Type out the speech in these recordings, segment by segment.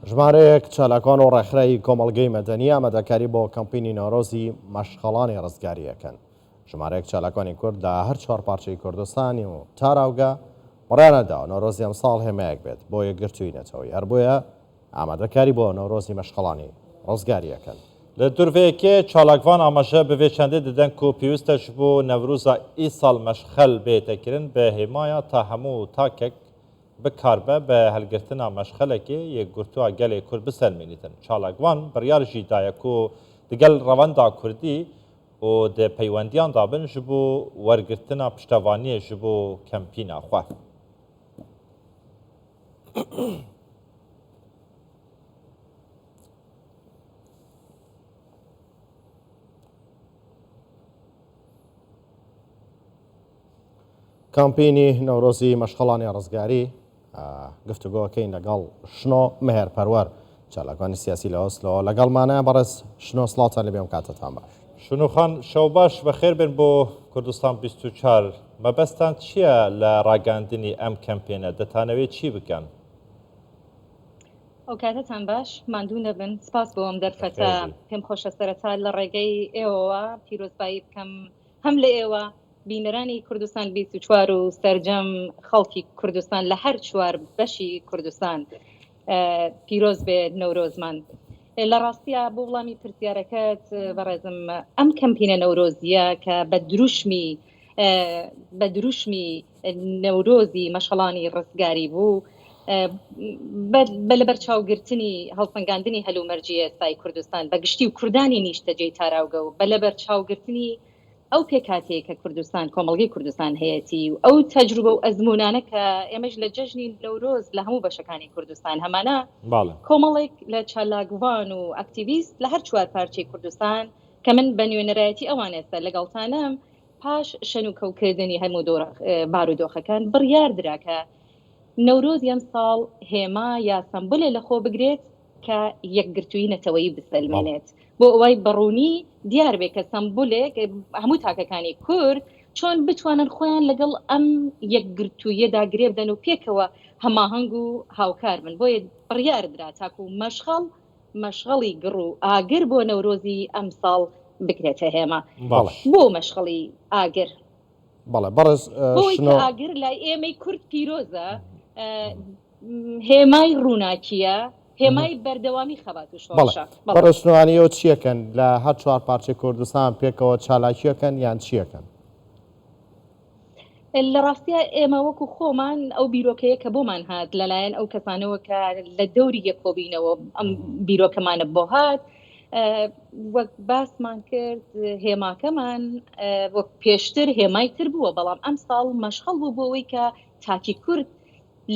ژمارەیەک چالاکوان و ڕێکخراوی کۆمەڵگەی مەدەنی ئامادەکاری بۆ کەمپینی نەورۆزی مەشخەڵانی ڕزگاری ئەکەن. ژمارەیەک چالاکوانی کورد لە هەر چوار پارچەی کوردستانی و تاراوگە بڕیاریان داوە نەورۆزی ئەمساڵ هێمایەک بێت بۆ یەکگرتووی نەتەوەیی، هەر بۆیە ئامادەکاری بۆ نەورۆزی مەشخەڵانی ڕزگاری ئەکەن. لە دورڤەیەکێ چالاکڤان ئاماژە بە ڤێ چەندێ ددەن کو پێویستە ژ بۆ نەوروزا ئیساڵ مەشخەل بێتە کرن بە هێمایا تا هەموو تاکەک بکاربە بە هەلگرتنا مەشخەلەکێ یەکگرتووا گەلێ کورد بسەلمێنیتن. چالاکڤان بڕیار ژی دایە کو دگەل ڕەوەندا کوردی و د پەیوەندیان دا بن ژ بۆ وەرگرتنا پشتەڤانیێ ژ بۆ کەمپینا خوە. کامپینی نەورۆزی مەشخەڵانی ڕزگاری گفتوگۆکەین لەگەڵ شنۆ مهێر پەروەر چالاکوانی سیاسی لە ئۆسلۆ لەگەڵمانە بەڕێز شنۆ سڵاوتان لەبێ ئەم کاتەتان باش. شنۆ خان شەو باش بەخێر بێن بۆ کوردستان 24 مەبەستان چییە لە ڕاگەاندنی ئەم کەمپێنە دەتانەوێت چی بکەن؟ ئەو کاتەتان باش ماندوو نەبن سپاس بۆ ئەم دەرفەتە پێم خۆشە سەرەتا لە ڕێگەی ئێوەوە پیرۆزبایی بکەم هەم لە ئێوە بینەرانی کوردستان 24 و سەرجەم خەڵکی کوردستان لە هەر چوار بەشی کوردستان پیرۆز بێ نەورۆزمان. لە ڕاستیا بۆ وڵامی پرسیارەکەت بەڕێزم ئەم کەمپینە نەورۆزیە کە بە دروشمی بە دروشمی نەورۆزی مەشەڵانی ڕزگاری بوو بە لەبەرچاوگرتنی هەڵسەنگاندنی هەلومەرجی ئێستای کوردستان بە گشتی و کوردانی نیشتەجێی تاراوگە و بە لەبەرچاوگرتنی ئەو پێکهاتەیە کە کوردستان کۆمەڵگەی کوردستان هەیەتی و ئەو تەجروبە و ئەزموونانە کە ئێمەش لە جەژنی نەورۆز لە هەموو بەشەکانی کوردستان هەمانە کۆمەڵێک لە چالاکوان و ئەکتیڤیست لە هەر چوار پارچەی کوردستان کە من بە نوێنەرایەتی ئەوان ئێستا لەگەڵتانم پاش شەنوکەوکردنی هەموو بارودۆخەکان بڕیار درا کە نەورۆزی ئەمساڵ هێما یا سەمبولێ لەخۆ بگرێت کە یەکگرتوویی نەتەوەیی بسەلمێنێت بۆ ئەوەی بەڕوونی دیار بێ کە سەمبولێک هەموو تاکەکانی کورد چۆن بتوانن خۆیان لەگەڵ ئەم یەکگرتوویەدا گرێ بدەن و پێکەوە هەماهەنگ و هاوکار بن بۆیە بڕیار درا تاکو مەشخەڵ مەشغەڵی گڕ و ئاگر بۆ نەورۆزی ئەمساڵ بکرێتە هێما. بۆ مەشخەڵی ئاگر؟ بەڵێ بەڕێز بۆی کە ئاگر لای ئێمەی کورد پیرۆزە، هێمای ڕووناکییە، هێمای بەردەوامی خەبات و شۆڕشە. بەڕێز شنۆ یانی ئێوە چییەکەن لە هەر چوار پارچەی کوردستان پێکەوە چالاکییەکەن یان چییەکەن؟ لە ڕاستیا ئێمە وەکو خۆمان ئەو بیرۆکەیە کە بۆمان هات لەلایەن ئەو کەسانەوە کە لە دەوری یەکۆبینەوە ئەم بیرۆکەمانە بۆ هات وەک باسمان کرد هێماکەمان وەک پێشتر هێمای تر بووە بەڵام ئەم ساڵ مەشخەڵ بوو بۆ ئەوەی کە تاکی کورد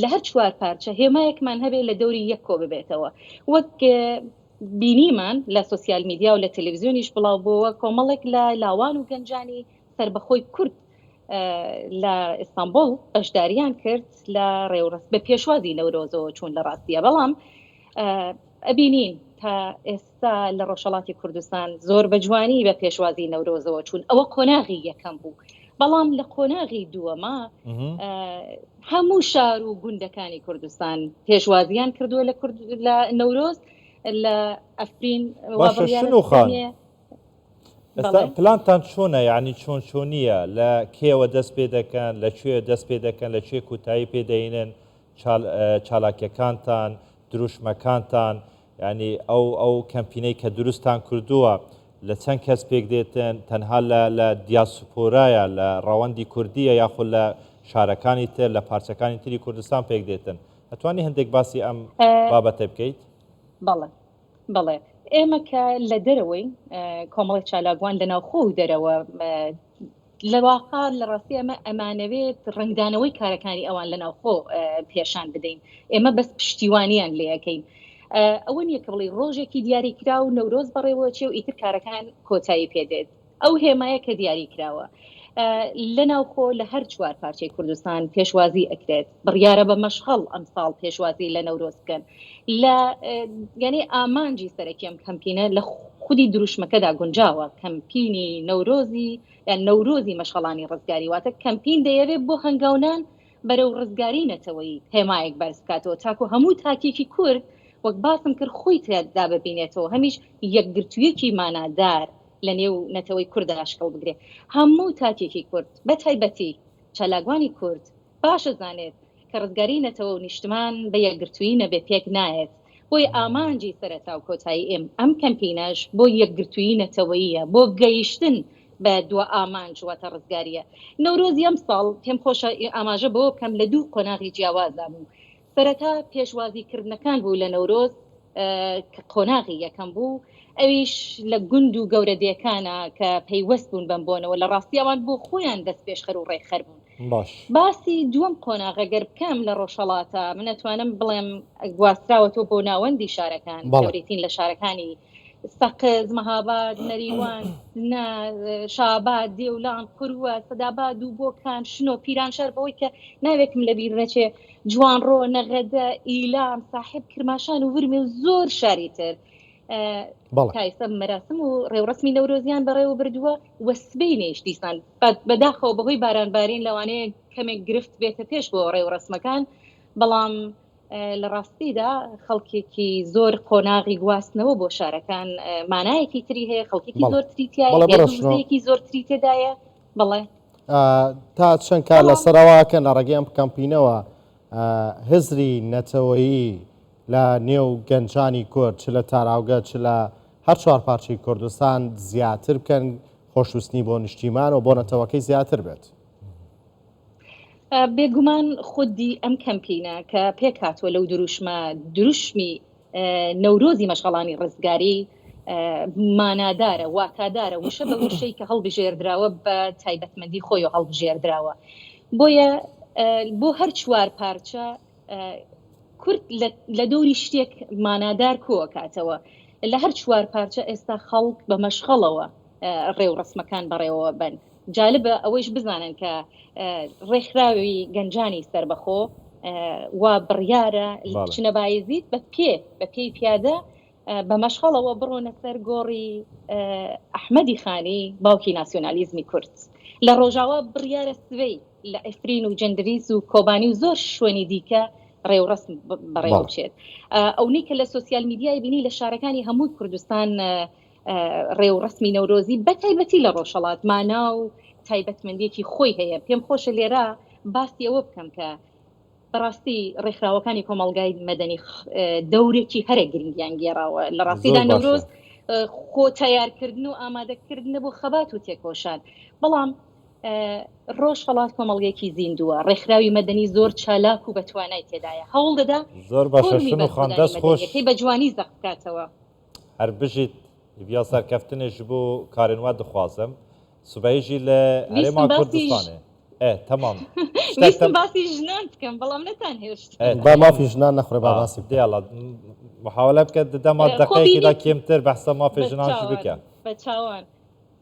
لە هەر چوار پارچە هێمایەکمان هەبێت لە دەوری یەک کۆ ببێتەوە وەک بینیمان لە سۆسیال میدیا و لە تەلەڤزیۆنیش بڵاو بۆوە کۆمەڵێک لە لاوان و گەنجانی سەربەخۆی کورد لە ئیستانبوڵ بەشداریان کرد لە ڕێوڕەس بە پێشوازی نەورۆزەوە چوون لە ڕاستیە بەڵام ئەبینین تا ئێستا لە ڕۆژهەڵاتی کوردستان زۆر بە جوانی بە پێشوازی نەورۆزەوە چوون ئەوە قۆناغی یەکەم بوو بەڵام لە قۆناغی دووەما هەموو شار و گوندەکانی کوردستان پێشوازیان کردووە لە کورد لە نەورۆز لە ئەفرین باشە شنو خان ئێستا پلانتان چۆنە یعنی چۆن چۆنیە لە کێوە دەست پێ دەکەن لە کوێ دەست پێ دەکەن لە کوێ کوتایی پێ دەینن چالاکیەکانتان دروشمەکانتان یعنی ئەو ئەو کەمپینەی کە دروستان کردووە لە چەند کەس پێک دێتن تەنها لە لە دیاسپۆرایە لە ڕەوەندی کوردیە یاخود لە شارەکانی تر لە پارچەکانی تری کوردستان پێک دێتن ئەتوانی هەندێک باسی ئەم بابەتە بکەیت؟ بەڵێ بەڵێ ئێمە کە لە دەرەوەی کۆمەڵی چالاکوان لە ناوخۆ و دەرەوە لە واقع لە ڕاستی ئەمە ئەمانەوێت ڕنگدانەوەی کارەکانی ئەوان لە ناوخۆ پێشان بدەین ئێمە بەس پشتیوانیان لەکەین ئەوە نییە کە بڵێ ڕۆژێکی دیاریکرا و نەورۆز بەڕێوەچێ و ئیتر کارەکان کۆتایی پێدێت ئەو هێمایە کە دیاری کراوە لە ناوخۆ لە هەر چوار پارچەی کوردستان پێشوازی ئەکرێت بڕیارە بە مەشخەڵ ئەمساڵ پێشوازی لە نەورۆز بکەن لە یعنی ئامانجی سەرەکی ئەم کەمپینە لە خودی دروشمەکەدا گونجاوە کەمپینی نەورۆزی یان نەورۆزی مەشخەڵانی ڕزگاری واتە کەمپین دەیەوێت بۆ هەنگاونان بەرەو ڕزگاری نەتەوەیی هێمایەک بەرز بکاتەوە تاکو هەموو تاکێکی کورد. وەک باسم کرد خۆی تێدا ببینێتەوە، هەمیش یەکگرتوویەکی مانادار لە نێو نەتەوەی کورددا شکڵ بگرێ. هەموو تاکێکی کورد، بە تایبەتی چالاکوانی کورد باش ئەزانێت کە ڕزگاریی نەتەوە و نیشتمان بە یەکگرتوویی نەبێ پێک نایەت. بۆیە ئامانجی سەرەتا و کۆتایی ئێم ئەم کەمپینەش بۆ یەکگرتوویی نەتەوەییە، بۆ گەیشتن بە دوا ئامانج واتە ڕزگارییە. نەورۆزی ئەمساڵ پێم خۆشە ئاماژە بەوە بکەم لە دوو قۆناغی جیاوازدا بوو. سەرەتا پێشوازی کردنەکان بوو لە نەورۆز کە قۆناغی یەکەم بوو ئەویش لە گوند و گەورە دێکانە کە پەیوەست بوون بەم بۆنەوە لە ڕاستی ئەوان بۆ خۆیان دەست پێشخەر و ڕێکخەر بوون باش. باسی دووەم قۆناغە گەر بکەم لە ڕۆژهەڵاتە من ئەتوانم بڵێم گواستراوەتەوە بۆ ناوەندی شارەکان کە بەڵێ. بریتین لە شارەکانی سەقز، مەهاباد، مەریوان، سنە، شاباد، دێولان، قوروە، سەداباد و بۆکان، شنۆ، پیرانشار بەوەی کە ناوێکم لەبیر نەچێ، جوانڕۆ، نەغەدە، ئیلام، ساحێب، کرماشان و ورمێ و زۆر شاری تر. بەڵێ. تا ئێستا مەراسم و ڕێوڕەسمی نەورۆزیان بەڕێوە بردووە و سبەینێیش دیسان بەداخەوە بەهۆی بارانبارین لەوانەیە کەمێک گرفت بێتە پێش بۆ ڕێوڕەسمەکان، بەڵام لە ڕاستیدا خەڵکێکی زۆر قۆناغی گواستنەوە بۆ شارەکان مانایەکی تری هەیە خەڵکێکی زۆرتری تایە وزەیەکی زۆرتری تێدایە بەڵێ تا چەند کار لەسەرەوەکەن لە ڕێگەی ئەم کەمپینەوە هزری نەتەوەیی لە نێو گەنجانی کورد چ لە تاراوگە چ لە هەر چوار پارچەی کوردستان زیاتر بکەن خۆشوستنی بۆ نیشتیمان و بۆ نەتەوەکەی زیاتر بێت. بێگومان خودی ئەم کەمپینە کە پێکهاتووە لەو دروشمە، دروشمی نەورۆزی مەشخەڵانی ڕزگاری مانادارە، واتادارە، وشە بە وشەی کە هەڵبژێردراوە بە تایبەتمەندی خۆی و هەڵبژێردراوە. بۆیە بۆ هەر چوار پارچە کورد لە دەوری شتێک مانادار کۆکاتەوە. لە هەر چوار پارچە ئێستا خەڵک بە مەشخەڵەوە ڕێوڕەسمەکان بەڕێوە بەن. جالبە ئەوەیش بزانن کە ڕێکخراوی گەنجانی سەربەخۆ وا بڕیارە بچنە بایزید بە پێ بە پێی پیادە بە مەشخەڵەوە بڕۆنە سەر گۆڕی ئەحمەدی خانی باوکی ناسیۆنالیزمی کورد لە ڕۆژاوا بڕیارە سبەی لە عفرین و جندریس و کۆبانی و زۆر شوێنی دیکە ڕێوڕەسم بەڕێوە بچێت ئەونەی کە لە سۆسیال میدیای بینی لە شارەکانی هەموو کوردستان ڕێوڕەسمی نەورۆزی بە تایبەتی لە ڕۆژهەڵات مانا و تایبەتمەندیەکی خۆی هەیە پێم خۆشە لێرە باسی ئەوە بکەم کە بەڕاستی ڕێکخراوەکانی کۆمەڵگای مەدەنی دەورێکی هەرە گرنگیان گێڕاوە لە ڕاستیدا نەورۆز خۆ تیارکردن و ئامادەکردنە بۆ خەبات و تێکۆشان بەڵام ڕۆژهەڵات کۆمەڵگەیەکی زیندووە ڕێکخراوی مەدەنی زۆر چالاک و بەتوانای تێدایە هەوڵ دەدا زۆر باشە شنو خان دەست خۆش بە جوانی زەق بکاتەوە. هەر بژیت هیڤیا سەرکەفتنێ ji bo karên we dixwazim. Sibehê jî li Herêma ویستم باسی Kurdistanê. E temam. Tiştek ویستم tem باسی ژنان بکەم بەڵام نەتان هێشت. E با temam. مافی ژنان نەخورێ با A باسی بکەم. dê la محاولە بکە di dema خۆ deqeyekê de بینی kêmtir behsa mafê بە jinan jî چاوان bike. بە چاوان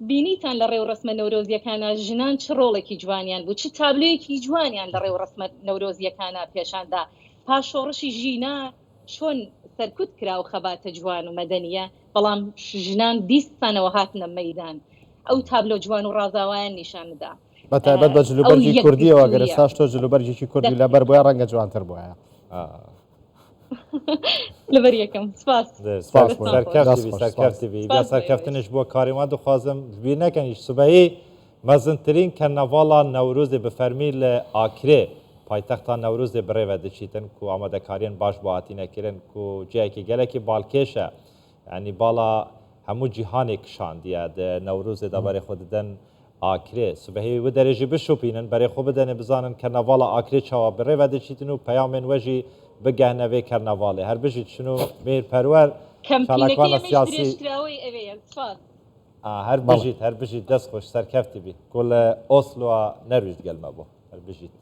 بینیتان لە ڕێوڕەسمە نەورۆزییەکانا ژنان چ ڕۆڵێکی جوانیان بوو، چ تابلۆیەکی جوانیان لە ڕێوڕەسمە نەورۆزییەکانا پێشان دا. پاش شۆڕشی ژینا چۆن سەرکوت کرا و خەباتە جوان و مەدەنییە، بەڵام ژنان دیسانەوە هاتنە مەیدان، ئەو تابلۆ جوان و ڕازاوایان نیشان دا. بە تایبەت بە ئەو جلوبەرگی کوردییەوە، گەر یەکگرتوویە. ئێستاش تۆ جلوبەرگێکی کوردی لەبەر دەقیقەن. بوایە ڕەنگە جوانتر بوایە. لەبەر یەکەم. سپاس. سپاس بۆ دەستان خۆش. سەرکەفتی دەست بی خۆش سپاس. سەرکەفتی بی هیڤیا سپاس بۆ ئێوەش. سەرکەفتنش بۆ کاری وە دخوازم ji bîr nekin îş sibehê mezintirîn kernevala Newrozê bi fermî li Akrê paytexta Newrozê birêve diçîtin ku amadekariyên baş bo hatîne kirin ku cihekî gelekî balkêş e yanî bala hemû cîhanê kişandiye di Newrozê de berê xwe didin Akrê. Sibehê wê derê jî bişopînin, berê xwe bidenê bizanin kernevala Akrê çawa birêve diçîtin û peyamên we jî bigehne vê kernevalê. Her bijît Şino Mêrperwer, کەمپینەکەی çalakvana ئێمەیش siyasî. درێژکراوەی ئەوەیە. سپاس. هەر بەڵێ. بژیت هەر بژیت دەست خۆش سەرکەفتی بی کو لە ئۆسلۆ نەرویج گەل مە بۆ هەر بژیت.